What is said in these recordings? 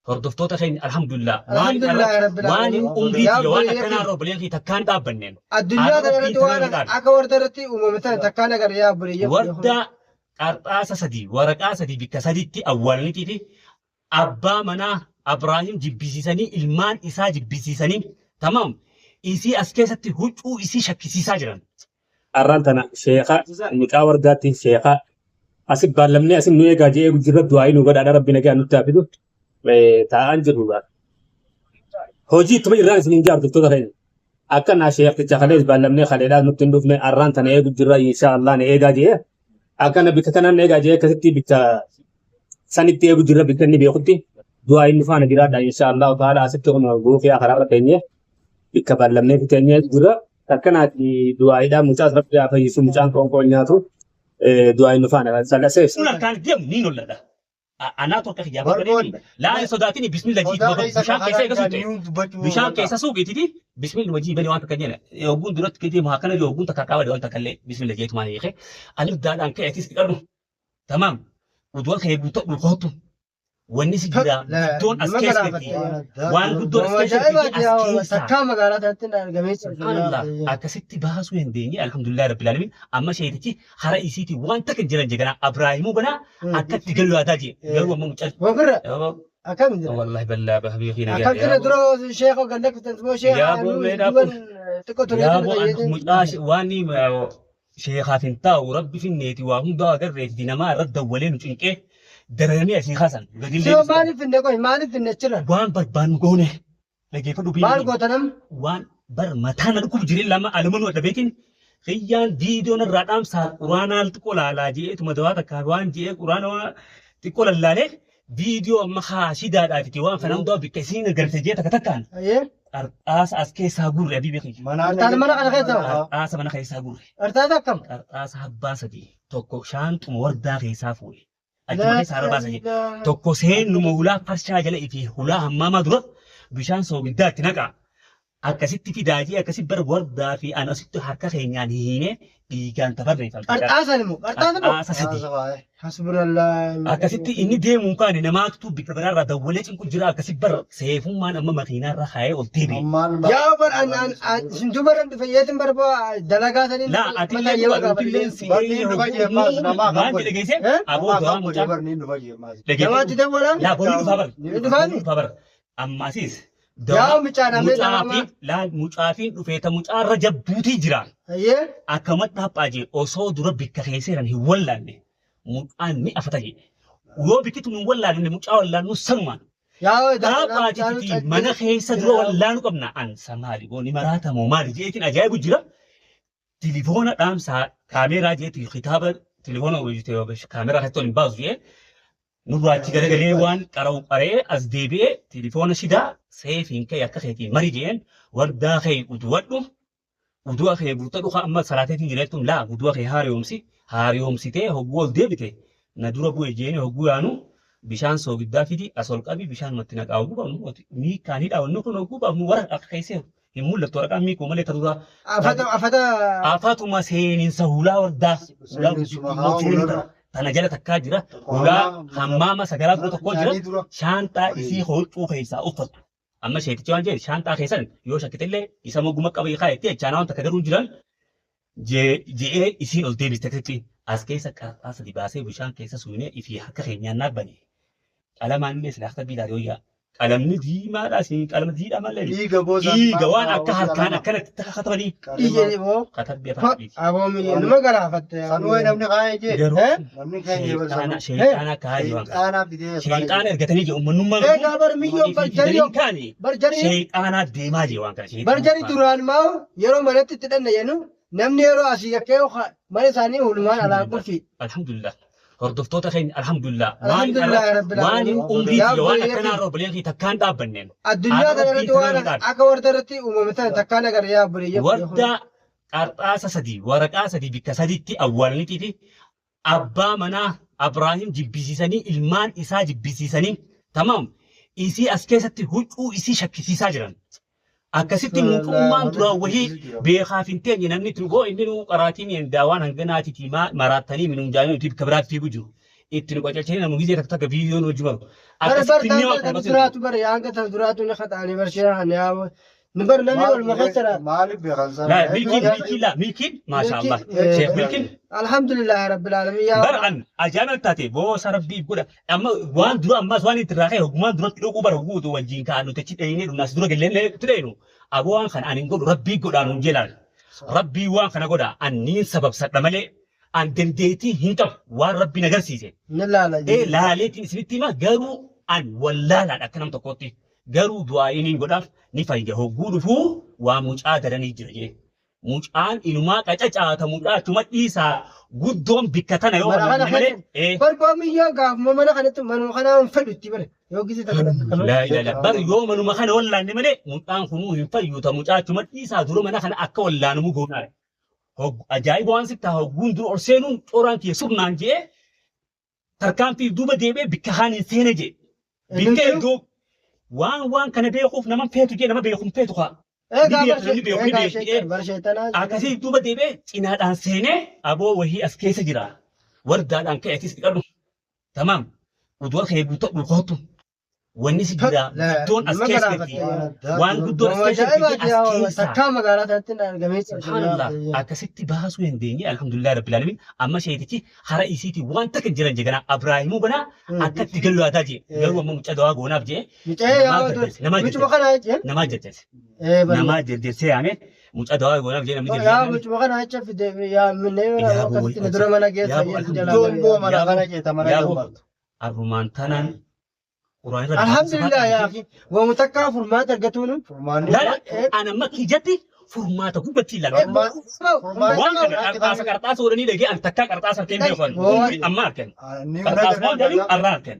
Hordoftoota keenya, alhamdulillah, waan Alhamdulillah rabbil waan aalamiin. umrii Yaa tiyya waan obboleeyyan akkanaa irra obboleeyyan kiyya takkaan dhaabbanneen. Addunyaa Haadha kana rabbii irratti tana waan nu dhaabe. akka warda irratti uumame tana takkaan agarre, yaa obboleeyyan. Warda qarxaasa 3, waraqaa 3 bikka saditti awwaalaniitii fi abbaa manaa Abraahim jibbisiisanii, ilmaan isaa jibbisiisanii, tamaam, isii as keessatti huccuu isii shakkisiisaa jiran. Arraan tana sheekha mucaa wardaatti sheekha asi baallamnee asin nu eegaa je'ee jirra. Du'aayii nu godhaadha, rabbi nagaa nutti haa fidu. Taa'aan jirru hojii ittuma irraan isiniin jaa. Hordoftoota keenya, akka naa sheekticha kalees baallamnee kaleedhaa nutti hin dhufne. Arraan tana eegu jirra, insha Allah. Na eegaa je'ee, akkana bikka kanaan na eegaa je'ee, akkasitti bikka sanitti eegu jirra, bikka inni beekutti. Du'aayiin nu faana jiraadha, insha Allah ta'ala. Asitti kun guufii karaarra teenyee, bikka baallamnee fi teenyee jirra. Akkanaati, du'aayiidhaan mucaas rabbi haa fayyisu. Mucaan qoonqoo nyaatu, du'aayiin nu faana salaseef. Kun harkaan deemu niin holladha. Anaatu harka kiyyaa Barboon. barbaadee laa hin sodaatini, bismillah jii. Sodaa keessa Bishaan keessa eega karaa suuqe. nuun dubbachuu Bishaan danda'a. keessa suuqitiiti bismillah wajii bani waan takka jedhe. Yogguun duratti kee deemu akkana, yogguun takka qaaba waan takka illee bismillah jeetumaan hiike. Alirdaadhaan ka'e atis dhiqadhu. Tamaam. Uduwa kee guuttadhu, kootu. Wanni si jira guddoon as Nama keessa galaafatte. jirti. Waan guddoon as keessa jirti Ajaa'ibaati as yaa keessa. takkaa magaalaa tanatti hin argamee. Subhanallah, akkasitti baasuu hin dandeenye, alhamdulillah rabbil alamin. Amma sheetichi hara isiiti waan takka hin jiran jegana Abraahimuu ganaa akkatti galu yaadaa jee, garuu amma mucaan Gofirra akkam jira? Wallahi ballaa bahabii kina. Akkam jira? Dura sheekoo ganda kutan moo sheekoo Yaa boo, mee dhaabbu. xiqqoo ture. Yaa boo, an mucaa waan sheekaaf hin taa'u, rabbi finneeti waa hundaa agarreeti, namaa irratti dawwalee nu cinqee dararamee asii kaasan gadi Soo maaliif finne qoy, maaliif finne achirra? Waan barbaannu goone, dhageeffadhu. Maal goota nam? Waan bar mataa na dhukkubu jirin lama alamanuu adda beekin kiyyaan viidiyoon irraa dhaamsaa quraanaa xiqqoo laalaa je'eetuma dawaa takka waan je'ee quraana xiqqoo lallaalee, viidiyoo amma haashidaadhaafiti waan kana hundaa bikka isiin garte jee takka takkaan Ayyee. Qarxaasa as keessaa gurre, abii beekii. Qarxaasa mana kana keessa? Qarxaasa mana keessaa gurre. Qarxaasa akkam? Qarxaasa abbaa 3, tokko shaanxuma wardaa keessaa fuudhe. Achuma keessaa har'a baasa jedhe. Tokko seennuma hulaa farshaa jala fi hulaa hammaamaa dura bishaan soogiddaa itti naqaa. Akkasitti fidaa jee, akkasi bar wardaa fi an asitti harka keenyaan hiinee dhiigaan tabarreeffamte. Qarxaasa immoo? Qarxaasa immoo? Qarxaasa 3. Hasbunallah. Akkasitti inni deemuun kaane namaatu bikka biraarraa dawwalee cinqu jira, akkasi bar seefummaan amma makiinaarra kaayee ol deebi'e. Yaa bar an an an isin duba dhan dhufe yeetin bar dalagaa saniin. Laa, ati illee dhuga nuti illee si Barni eegne dhufa jee maas namaa maal kan jedhe geesse Eh? aboo du'aa mucaa Namaatti dawwalaan? Laa, borii dhufaa bar. Ni dhufaani? Borii dhufaa bar. Ammasiis Yaa mucaa namni mucaafiin laal, mucaafiin dhufeeta, mucaarra jabduutii jira. Ayyee. Akkama dhaphaa jee, osoo dura bikka keesseeran hin wallaalle mucaan ni afata jee. Yoo bikkitu hin wallaalle, mucaa wallaannu sanumaan. Yaa Dhaaphaatiti mana keessa dura wallaanu qabna. Ansa maali gooni, maraatamoo maali jeetiin ajaa'ibu jira. Tilifoona dhaamsaa kaameeraa jeetu kitaaba tilifoona kaameeraa keessatti ol hin baasu jee, nurraa achi garagalee waan qara'u qaree as deebi'ee tilifoona shidaa seefiin ka'e akka keetiin mari jeen, wardaa kee uduwadhu, udu'a kee guuttadhu, ka amma salaateetiin jira jettuun, laa, udu'a kee haariyoomsi, haariyoomsitee hogguu ol deebite na dura bu'e jeeni, hogguu yaanu bishaan soogiddaa fidi, as ol qabi, bishaan matti naqaa, hogguu baafnu miikkaan hidhaa, wanni kun hogguu baafnu wara akka keessee hin mul'attu, waraqaan miikoo malee ta duraa. Afata afata. Afatuma seeninsa hulaa wardaa hulaa guddittii tana jala takkaa jira, hulaa hammaama sagaraa dura tokko jira, shaanxaa isii huccuu keessaa uffattu. Amma sheetichi waan jedhe, shaanxaa keessan yoo shakkitellee isa moguma qabii kaayetti jechaanaa, waan takka garuu jiran je'ee isiin ol deebiste, akkasitti as keessa qarxaa 3 baasee bishaan keessa suunee ifii harka keenyaan naabbane. Qalamaan illee silaa katabbii taate wayyaa. Qalamni diimaadha, isin qalama diidhaa malee. Dhiiga boosa. Dhiiga waan akka harkaan akkanatti takka katabanii. Dhiiga moo? Katabbii afaan Arabiiti. Aboo miyya nama galaafatte. Sanuu namni kaayee jee. Garuu Eh? Namni keenya sheexaana, sheexaana akka haajii waan kana. Sheexaanaa fidee. Sheexaana ergatanii jiru uummanummaan. Egaa bar miyyoon bar jarii kaani. bar jarii Sheexaanaa deemaa jiru waan kana. Bar jarii duraan maa yeroo manatti itti dhanna jennu, namni yeroo asii yakkee mana isaanii hulumaan alaan qulfi. Alhamdulillah. Hordoftoota keenya, alhamdulillah. Alhamdulillah rabbil Waan aalamiin. umrii Yaa tiyya waan obboleeyyan akkanaa irra obboleeyyan kiyya takkaan dhaabbanneen. Addunyaa Haadha kana rabbii irratti tana waan nu dhaabe. akka warda irratti uumame tana takkaan agarre, yaa obboleeyyan. Warda qarxaasa 3, waraqaa 3 bikka saditti awwaalaniitii fi abbaa manaa Abraahim jibbisiisanii, ilmaan isaa jibbisiisanii, tamaam, isii as keessatti huccuu isii shakkisiisaa jiran. Akkasitti mucummaan duraan wahii beekaaf hin teenye, namni itti hoo inni nuu qaraatiin daawaan hanganaatiiti maraattanii minuun jaanii nuti bikka biraatti fiigu jiru. Itti nu qacelchanii namu gizee takka takka viidiyoon hojii baru. Bara bar Akkasitti ni taanka waan tan duraatu bara hanga tan duraatu ni khaxaani bar shira kan yaa ni bar namni ol maqeessara. Maaliif beekan sana? Laa milkiin milkiin laa milkiin maasha Allah. Sheekh milkiin Alhamdulillah rabbil alamin yaa bar an ajaa'iba taate boosa rabbii godha. Amma waan dura ammas waan itti raakee hogumaan duratti dhaquu bara hoguutu wajjin kaa'an nuti achi dhayinee dhumnaas dura gallee itti dhayinu. Aboo waan kana ani hin godhu rabbii godhaan hin jelaan. Rabbii waan kana godha anniin sababsadha malee an dandeettii hin qabu waan rabbiin agarsiise. Ni laala. Ee laaleetiin isinitti hima garuu an wallaalaadha akka nam tokkootti. Garuu du'aa inni godhaaf ni fayya hogguu dhufuu waa mucaa daranii jira jee. Mucaan inumaa qacacaata mucaa achuma dhiisaa guddoon bikka tana yoo Mana kana wallaanne malee. Ee Barbaa miyyoo gaafuma mana kanatti manuma kanaa hin fedhu itti bare yoo gisi takka takka. laa ilaaha illa bar yoo manuma kana wallaanne malee mucaan kunuu hin fayyuta mucaa achuma dhiisaa dura mana kana akka wallaanumu goonaa. Ajaa'iba waan sitti hogguun dura ol seenuun coraan kiyya surnaan jee tarkaanfii duuba deebi'ee bikka kaan hin seene jee. Bikka iddoo waan waan kana beekuuf nama feetu jee nama beeku hin feetu kaa. Egaa Ni beeku, ni beeku, ni egaa beeku. sheetan bar sheetanaa. Akkasii duuba deebi'ee cinaadhaan seenee aboo wahii as keessa jira. Wardaadhaan ka'e atis dhiqadhu. Tamaam. Uduu kee guuttadhu kootu. Wanni si jira guddoon as Nama keessa galaafatte. jirti. Waan guddoon as Nama keessa jirti ajaa'ibaati as yaa keessa. takkaa magaalaa tanatti hin argamee jira. Subhanallah. Akkasitti baasuu hin deenye alhamdulillah rabbil alamin. Amma sheetichi hara isiitii waan takka hin jiran jee ganaa Abraahimuu ganaa akkatti galu yaadaa jee. Garuu amma mucaa dawaa goonaaf jee Mucaa namaa yaa jarjarse. Namaa mucuma jarjarse. kana jechuun. Namaa jarjarse. Ee bari. Namaa jarjarsee yaame mucaa dawaa goonaaf jee namni Yaa jarjarse. mucuma kana jecha fide yaa minnee Yaa boo akkasitti na dura mana geessa yaa boo jedhu jalaa. Iddoon boo mana Yaa boo. kana jeeta mana Yaa boo. gammartu. Arrumaan tanaan quraan irra Alhamdulillah yaa akhi. Waamu takkaa furmaata argatuun. Furmaanni Lala ana amma kijatti furmaata gubbatti ilaala. Waan kana qarxaasa qarxaasa godhanii dhagee an takkaa qarxaasa harkeen beekan. Amma harkeen. Qarxaasa waan jedhu arraa harkeen.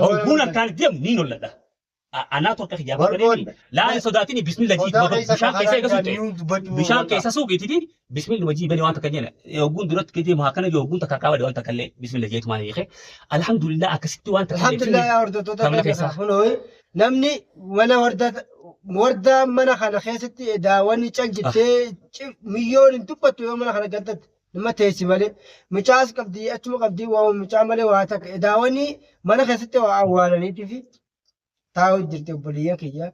Hogguun harkaan deemu niin holladha. Anaatu harka kiyyaa godhanii laa hin sodaatini bismillah jii bishaan keessa eega suute. Bishaan keessa suuqiititi bismillah wajii bani waan takka jenna. Hogguun duratti kee deemu akkana yoo hogguun takka kaawwadhe waan takka illee bismillah jeetu maal hiike. Alhamdulillah akkasitti waan takka Alhamdulillah yaa hordoftoota Kamana keenya keessa. kunoo namni mana wardaa mana kana keessatti daawwanni cal jettee miyyoon hin dubbattu yoo mana kana galtatte nama teessi malee mucaas qabdii achuma qabdii waa mucaa malee waa takka daawwanni mana keessatti waa awwaalaniitii fi taa'u jirti obboleeyyan kiyya.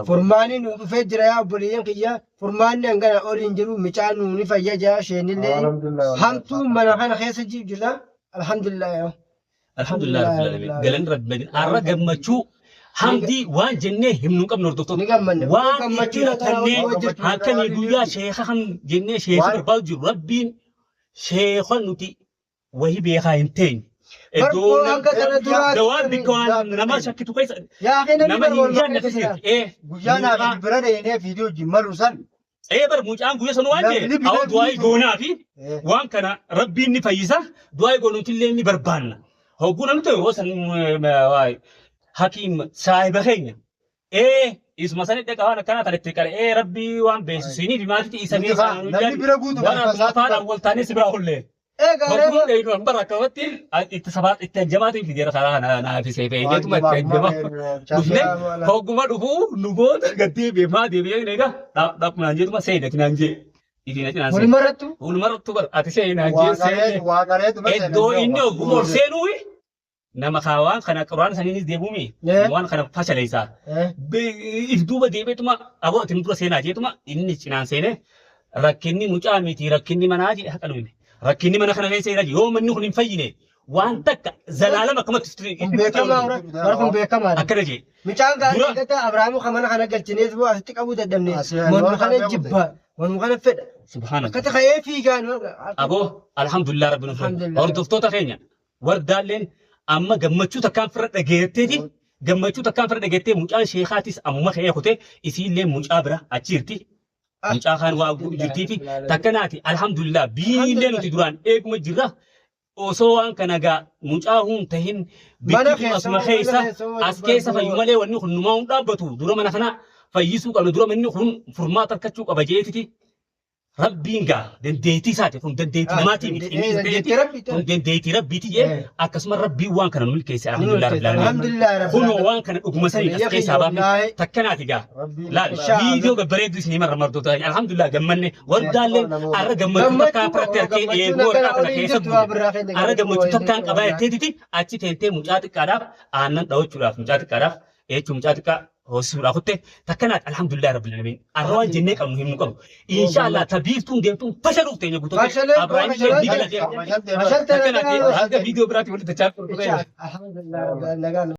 Furmaanni nu dhufee jira yaa obboleeyyan kiyya. Furmaanni hangana ol hin jiru mucaan nu ni fayya jira isheenillee hamtuu mana kana keessa jirta. Alhamdulillah yaa. Alhamdulillah rabbil alamin. Galanni rabbi arra gammachuu hamdii waan jennee himnu hin qabnu hordoftoota. Ni gammanne. Waan itti Gammachuu rakkannee jirtu. halkanii guyyaa sheeka kan jennee sheeka barbaadu jiru rabbiin sheeka nuti wahii beekaa hin teenye. Iddoo Barkoo hanga kana duraa dawaan bikka waan nama shakkitu keessa Yaa akhi namni nama bar hin wal jaanne maqaa keessa jira. jirti. Ee Guyyaa naaf bira dheenee viidiyoo wajjin malu san. ee bar mucaan guyyaa sana waan Namni ta'e bira awwa du'aa guutuu. goonaa fi waan kana rabbiin ni fayyisa du'aa goonuutillee ni barbaanna. Hogguu namni ta'e hoo san hakiim saahiba keenya. Ee isuma sani dhaqa waan akkanaa tan itti qara ee rabbii waan beeksisanii fi maatitti isa Namni bira guutu waan afaan awwaltaanii si biraa hullee. Ee gaaree Hogguun dheeynu bara akkamatti itti sabaa itti hanjamaatiin fideera karaa kana naaf isee fe'eetuma itti hanjama. Dhufne hogguma dhufuu nu booda gaddee beemaa deebi'ee egaa dhap naan jeetuma seeni ati naan jee. Itiin ati naan seeni. walumarrattu Walumarrattu bara ati seeni naan jee seeni. Iddoo inni hogguma ol seenuu nama kaawaan kana quraan saniinis deebuumi waan kana fashaleessaa. If duuba deebi'eetuma aboo ati nu dura seenaa jeetuma inni cinaan seenee rakkinni mucaa miti rakkinni manaa jedhe haqa nuyi. Rakkinni mana kana keessa jira yoo manni kun hin fayyine waan takka zalaalama akkamatti kun beekamaa bara kun beekamaadha. akkana jee. Mucaan gaarii Dura- eeggata Abrahaamuu kan mana kana galchinees boo asitti qabuu dadhabne. Asii Manuma kana waan jibba manuma kana fedha. Subhaanallah. Akkatti ka'ee fiigaan. Aboo alhamdulillah rabbi nuuf Alhamdulillah. hordoftoota keenya wardaalleen amma gammachuu takkaan firra dhageetteeti gammachuu takkaan firra dhageettee mucaan sheekaatis ammuma ka'ee kutee isiillee mucaa bira achi jirti. Mucaa kaan waa jirtii fi takka naati alhamdulillah biillee nuti duraan eeguma jirra. Osoo waan kana gaa mucaa hun tahin Mana bikkitu keessa asuma mana keessa keessa as keessa fayyu malee wanni kun numaa hun dhaabbatu dura mana kana fayyisuu qabna dura manni kun furmaata argachuu qaba jeetiti. Rabbiin gaa dandeettii isaati kun dandeettii namaatii miti. Inni Dandeettii rabbiiti. Kun dandeettii rabbiiti jee akkasuma rabbiin waan kana nu milkeesse alhamdulillah rabbil alamin. Alhamdulillah rabbil Kunoo alamin. waan kana dhuguma sanii as keessaa baafne takkanaati gaa. Laal viidiyoo babbareedduu isinii marra martoota alhamdulillah gammanne wardaallee arra gammachuu takkaan irratti harkee eeguu warqaa kana keessa guute. Arra gammachuu takkaan qabaa jetteetiti achi teentee mucaa xiqqaadhaaf aannan dhawachuudhaaf mucaa xiqqaadhaaf jechuun mucaa xiqqaa hoosisuudhaaf kutte takkanaati alhamdulillah rabbil alamin. Arra waan jennee qabnu himnu qabnu. Inshaallah ta biiftuun deemtuun fashaluuf teenya guutuu. Abrahaam illee ni gala. Fashalte. Takkanaati hanga viidiyoo biraatti walitti dachaa. Alhamdulillah rabbil alamin.